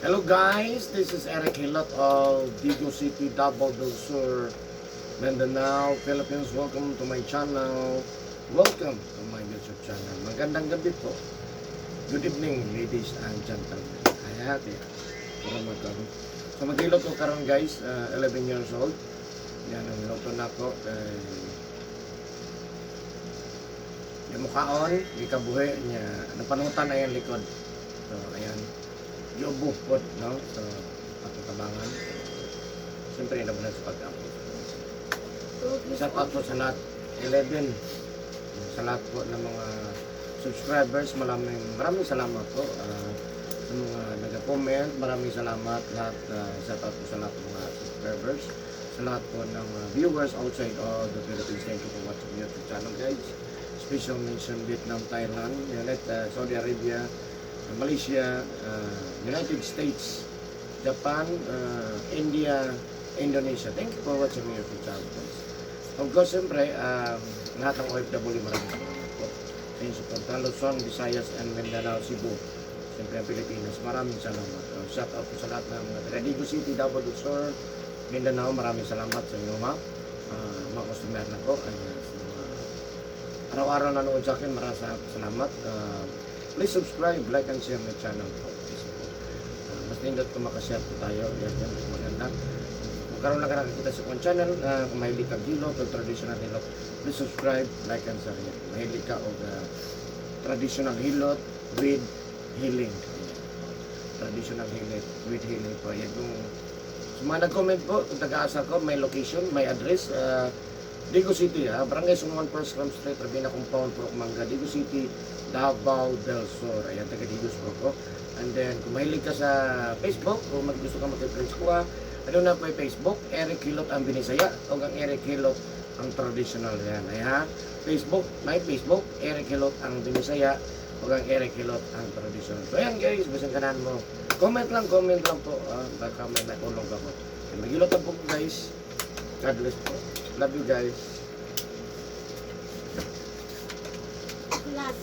Hello guys, this is Eric Hilot of Digos City, Davao del Sur, Mindanao, Philippines. Welcome to my channel. Welcome to my YouTube channel. Magandang gabi po. Good evening, ladies and gentlemen. Ay, ate. Para magkaroon. So maghilot ko karon guys, 11 years old. Yan ang luto nako kay di mo kaon, gikabuhi niya. Napanutan ay ang likod. So ayan, giubo pod, no? So atong tabangan. Siyempre, inabunan sa pag-ampo. Shout out po sa lahat, 11, sa lahat po ng mga subscribers, maraming maraming salamat po. Sa mga nag-comment, maraming salamat lahat. Shout out po sa lahat ng mga subscribers, sa lahat po ng viewers outside of the Philippines. Thank you for watching YouTube channel, guys. Special mention Vietnam, Thailand, United, Saudi Arabia, Malaysia, United States, Japan, India, Indonesia. Thank you for watching my YouTube channel, guys. Of course, siyempre, lahat ng OFW, maraming salamat po sa inyong suporta. Luzon, Visayas, and Mindanao, Cebu. Siyempre, ang Pilipinas. Maraming salamat. Shout out po sa lahat ng mga taga Digos City, Davao del Sur, Mindanao. Maraming salamat sa inyo, mga customer na ko. Ay, sa mga araw-araw nanood sa akin, maraming salamat. Please subscribe, like, and share my channel po. Please po. Mas nindot kung makashare po tayo. Yan, yan, mas maganda. Kung karon lang ka nakikita sa akong channel, kung mahilig ka hilot o traditional hilot, please subscribe, like, and share. Yan. Mahilig ka og traditional hilot with healing. Ayan. Traditional hilot with healing po. Yan kung sa mga nag-comment po, kung taga-asa ko, may location, may address, Digos City, ha? Barangay San Juan, First Ram Street, Rabina Compound, Purok Mangga, Digos City, Davao del Sur. Ayan, taga Digos po ko. And then, kung mahilig ka sa Facebook, kung mag gusto ka mag-friends ko, ha, ano na po yung Facebook, Eric Hilot ang Binisaya, o ang Eric Hilot ang traditional. Yan, ay ha. Facebook, may Facebook, Eric Hilot ang Binisaya, o ang Eric Hilot ang traditional. So, ayan guys, basan kanan mo. Comment lang po. Baka may matulong ka po. Maghilot lang po guys. God bless po. Love you guys. Last.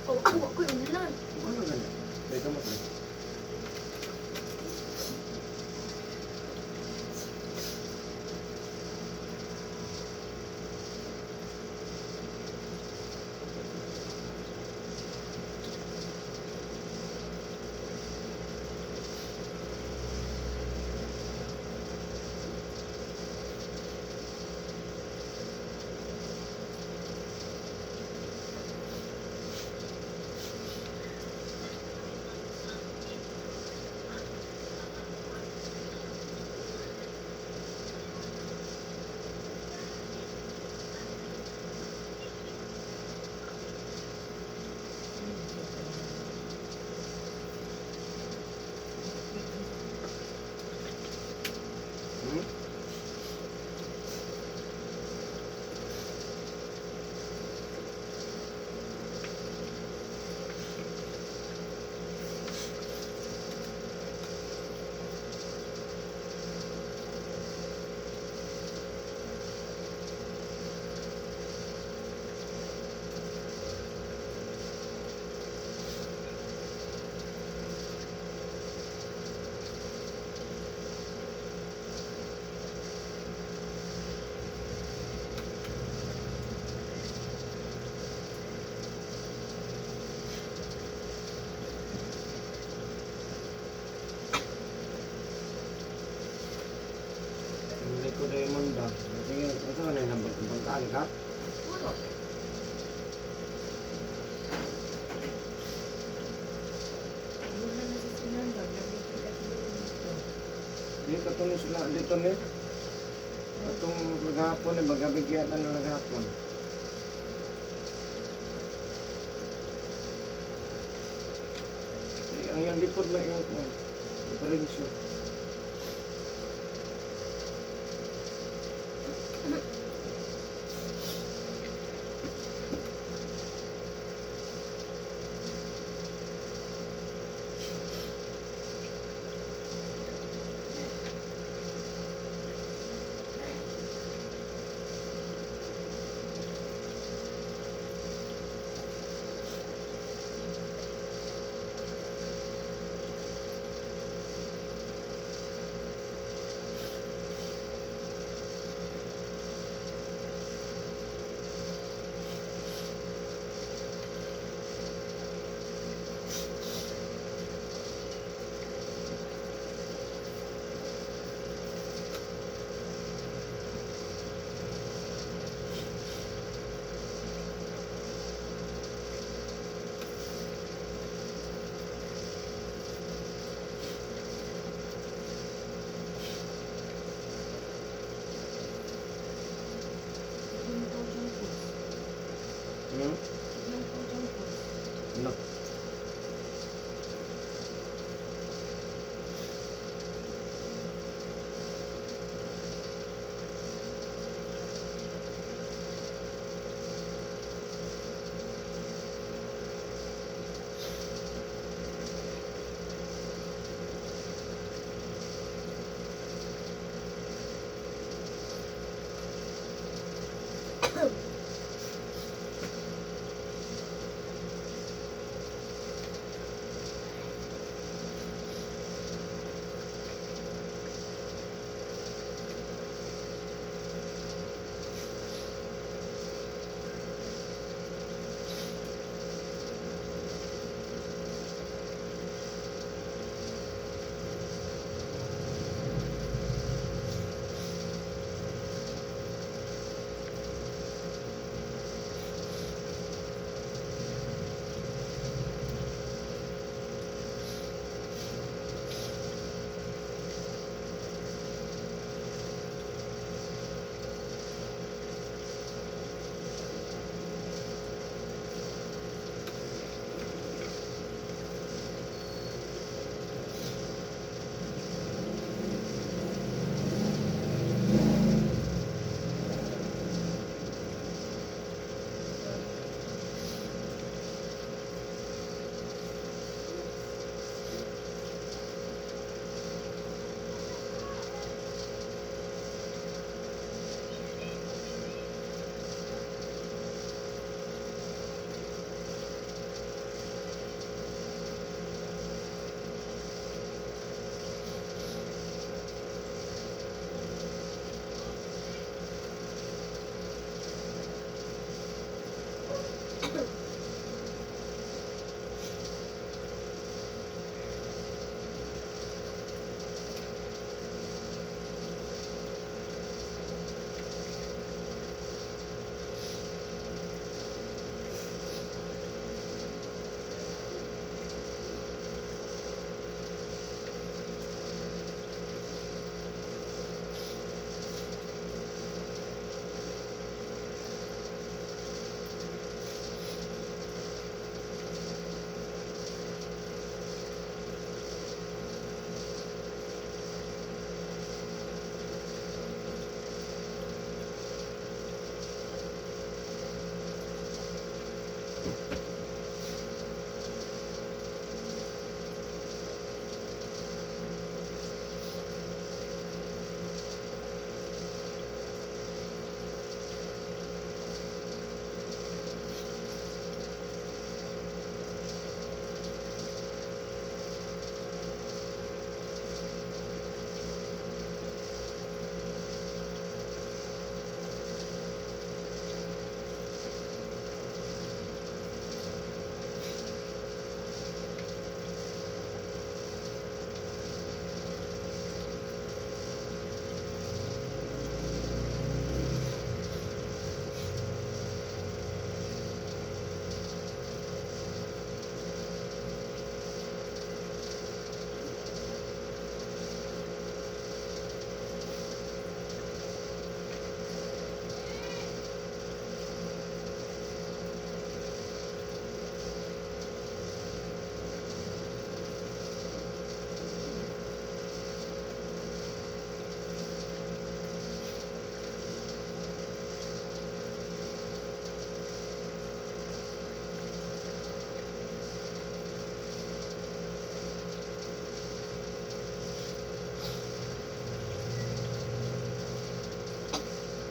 Oh, ako ko yun lang. Ano na? Teka mo. Pre. Nakitaan ka? Wala. Wala na sa sinangag. Nabigil at dito. Dito to ni sila, dito ni. Atong maghapon ni magabigyan na naghapon. Eh, ang iyang likod na iyong kuwan. Diferensyo. Yung junk food. Yung junk food. No.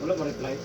Wala mo reply.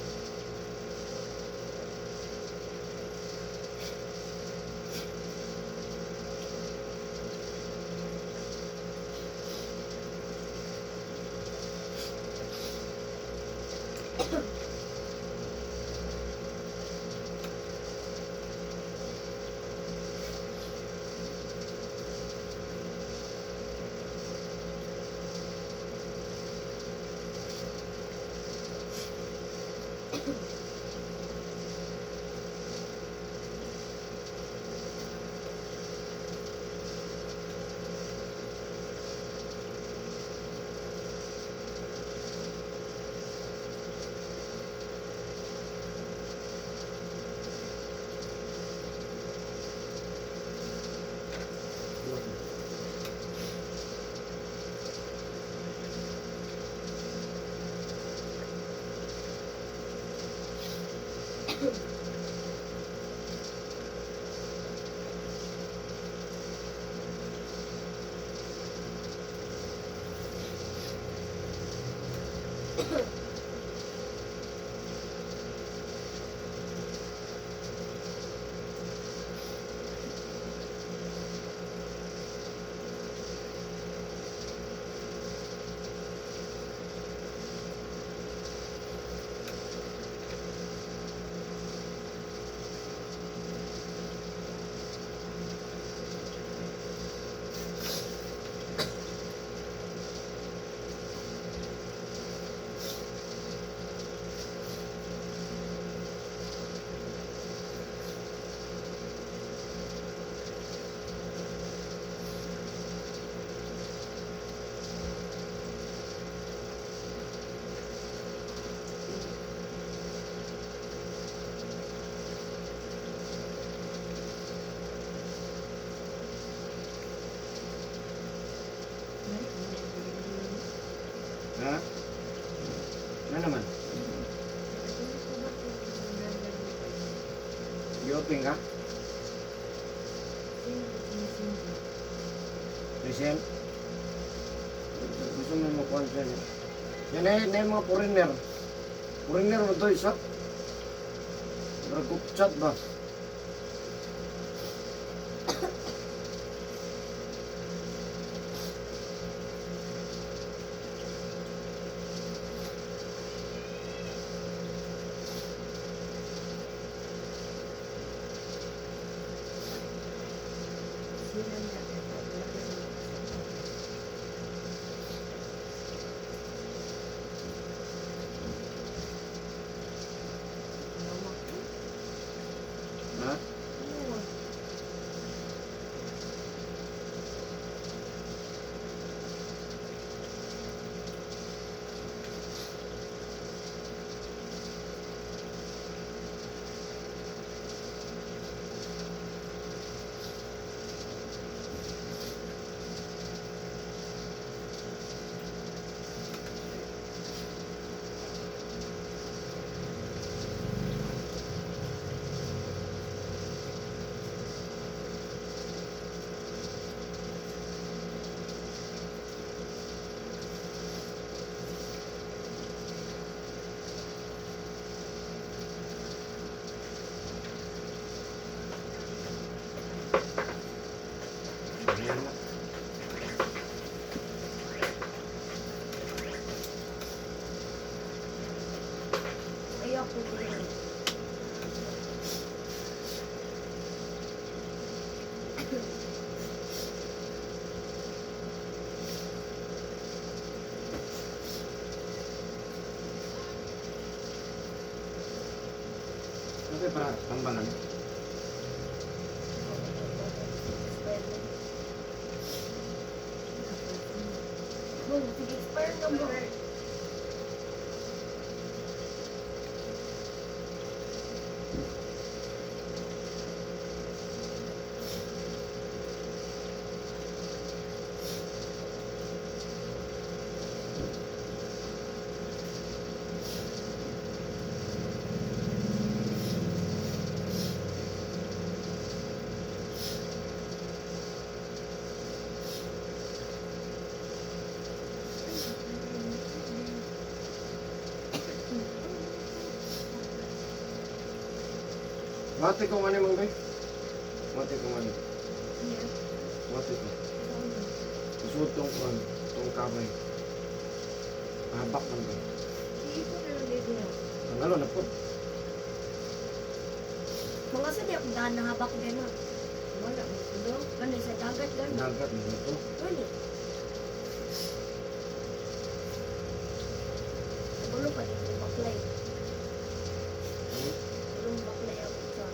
Ha? Ano naman? Gi-open ka? Recent? Gusto mo makuha siya niya. Yan na yung mga foreigner. Foreigner mo to isa. Group chat ba? Ha? Ayan na. Ayoko din. Okay, para tambalan. Oh, sige, expire na mo. Mati ko nga ni mong bay. Mati ko nga ni. Niya. Mati ko. Saan na? Isuot tong kuan, tong kamay. Habak man ba? Iipon na lang dito niya. Ang alo na po. Mga sa di ako daan nahabak din ma. Wala mo sudo. Gani sa dagat gani. Dagat na to. Gani. Ulo pa din yung baklay. Ulong baklay ako sa.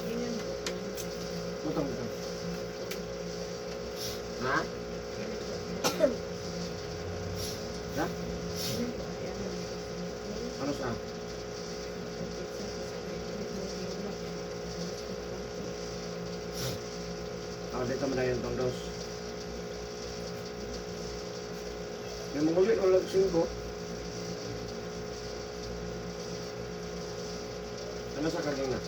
Ganyan po. Butang butang. Ha? Ha? Ano sa? Ah, dito man dayon tong dos. May mga ulit o lang singko. Ano sa kanina?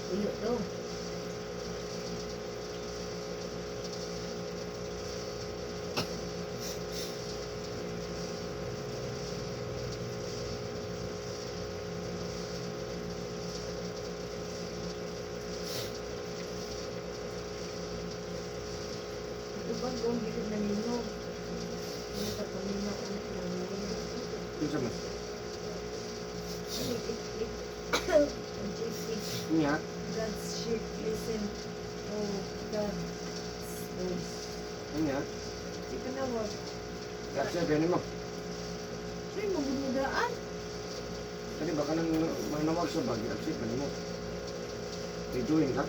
Uyo daw. Ito ba kung di ka namingaw? Ano ka paminaw ulit ng mga? Kinsa man? Ano, ik-ik. Ang JC. Niya? God's sheep listen to God's voice. Niya? Di ka nawag. Kasi pwede mo. Ay, magumudaan. Kani ba ka nang manawag sa bagay? Accept man mo. Rejoin ka?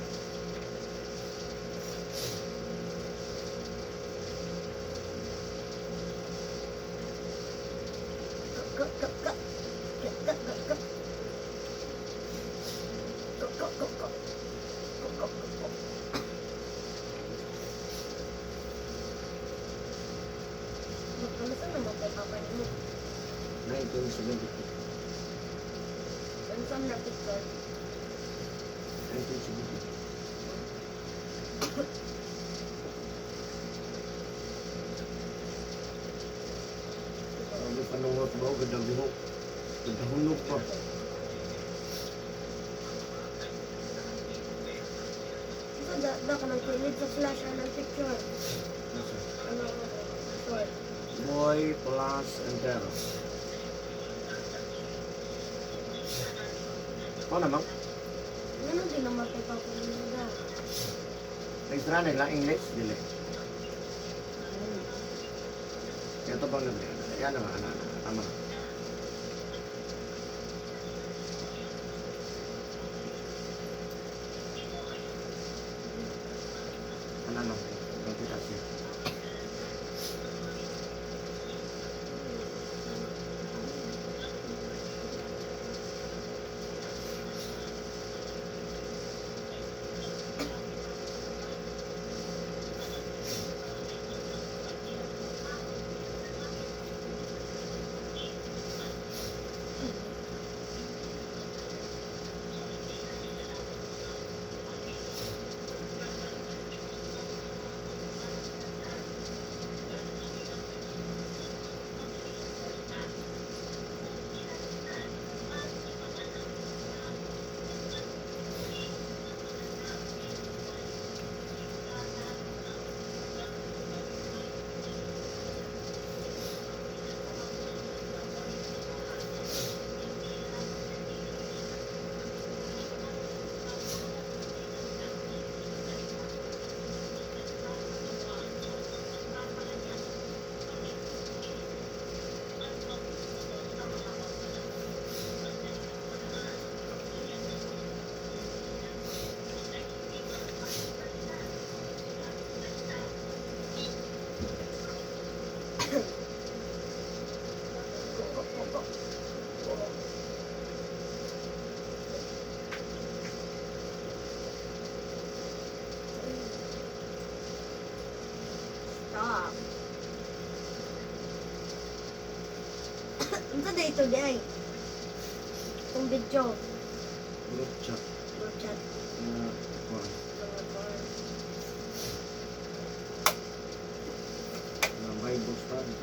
Go, go, go. Go, go, go, go. Go, go, go, go. Go, go, go, go. Ano sa namatay papa nimo? 1972. Ano sa na picture? 1972. Sabi panungot ba? Ganda bihok. Ganda hunog pa. Ito da, da ka nang kilid sa flash anong picture. Nasa? Ano short. Boy plus entero. Ano naman? Ano din namatay papa nimo da? Registrahan nila English? Dili. Ito bang nabili? Yan naman, ano, ano, tama na. Ano, ano, nakita siya. Unsa day ito di ay? Itong video. Group chat. Group chat. Na, kuwan. Mga kuwan. Na Bible study.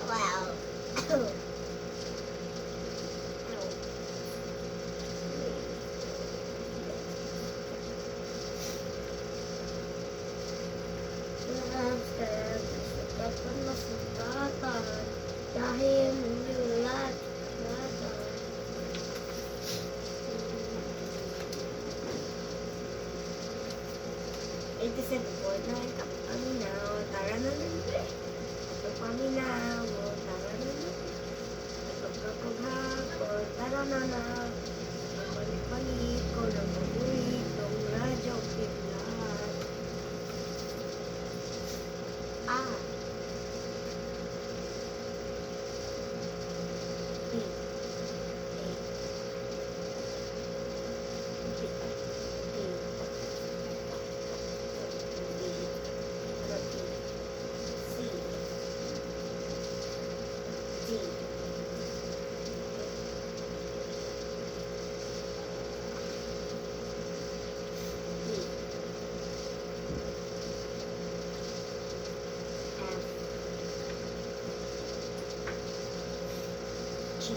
Wow. Dahil lahat lahat. 87.9 Kapaminaw, tara na lang. Ito paminaw, tara na lang. Ito kapaghapon, tara na lang. Balik-balik ko ng paboritong radyo kidlat. A. B. A. B. B. B. Ano B? C. D. E. F. G.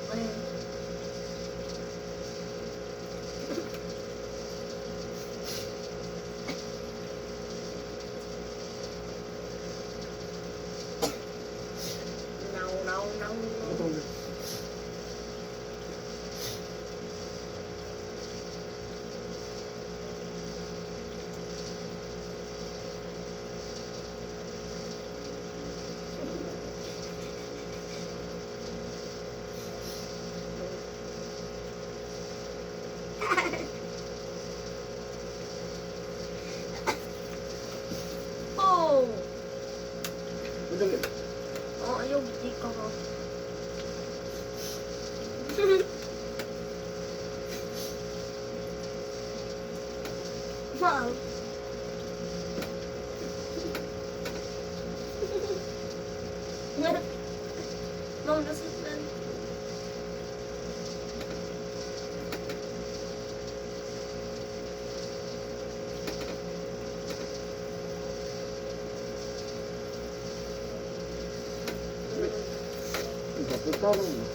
Ayun. No, no, no, no. Oh! Madali. Oh, ayaw, di ko. Wow. Mom, nasaktan. Dapat mo.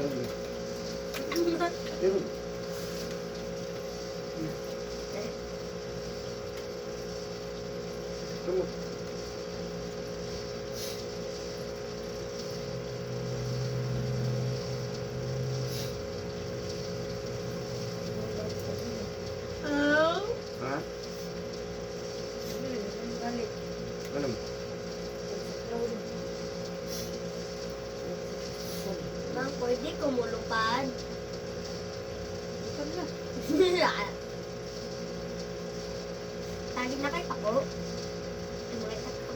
Pero, pero, Pwede ko mulupad. Lupad na. Tagi na kay pako. Ay, mga tako.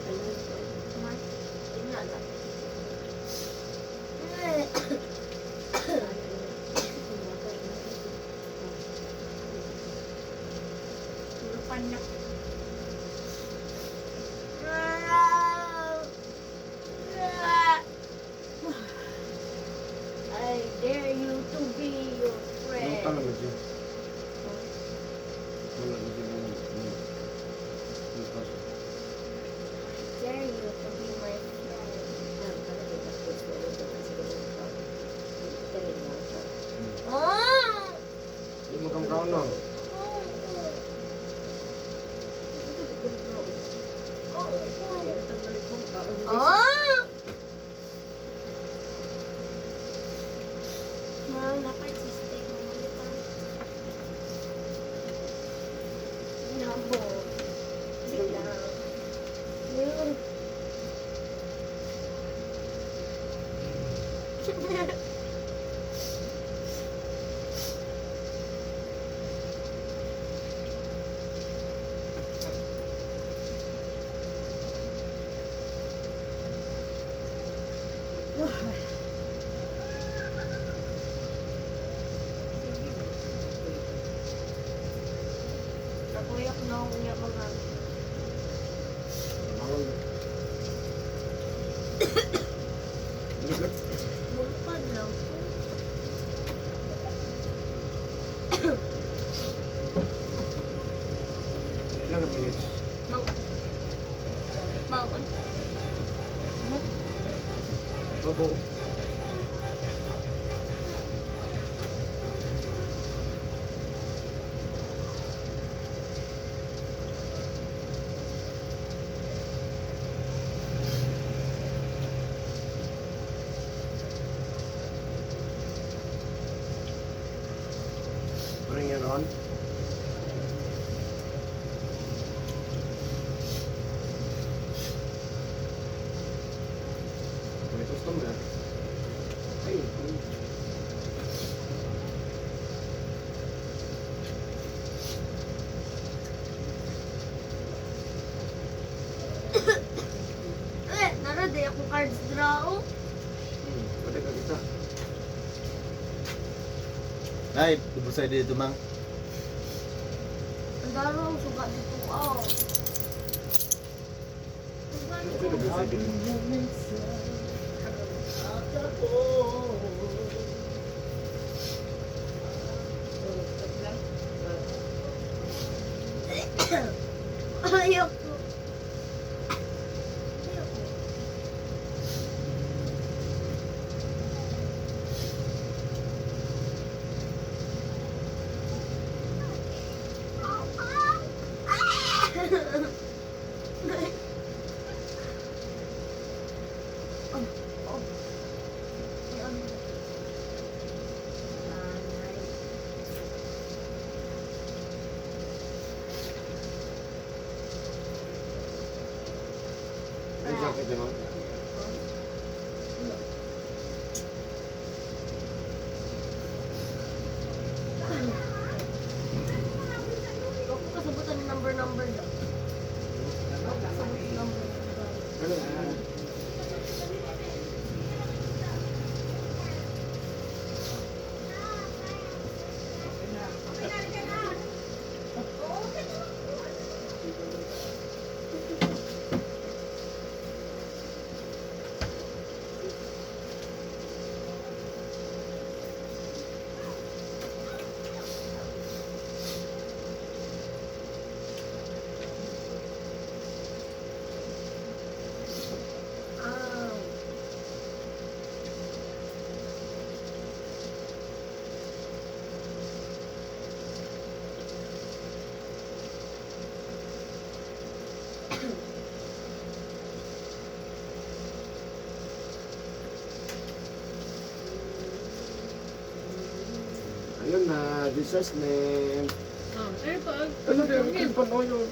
Ayun. Yun na lang. Mulupad na. I dare you to be your Ano friend. talaga siya? Wala na siya ng ng. I dare you to be my friend. Oh! Hindi mo kang kaon, no? Oh! Ma, napay-cheese mo ulit. Nabo. Sila. Yun. Nakuyak na ako niya mga Bawal. Likod. Mulupad lang po. Ilang na minutes? Mang... Bangon. Opo. Bring it on. May customer. Ay, ay. Eh, nara di ako cards draw. Pwede ka kita. Ay, dubusay dito, mang. Ang daro ang suga dito. Oh. Ang Pwede daro. ka sa dito. Ayoko. Ayoko. Oh, oh. Ay, ano? Nanay. Ay, jacket niya, ma'am. Huwag ko kasabutan yung number-number daw. Huwag ko kasabutan yung number-number. Ano? Ano? Ah. Ayun na, Jesus name. Ay, pag. Ano, yung pa no, yung.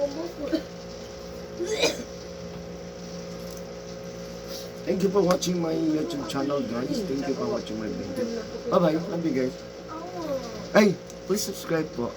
Ubo ko. Thank you for watching my YouTube channel, guys. Thank you for watching my video. Bye-bye. Love you guys. Aw. Hey, please subscribe po.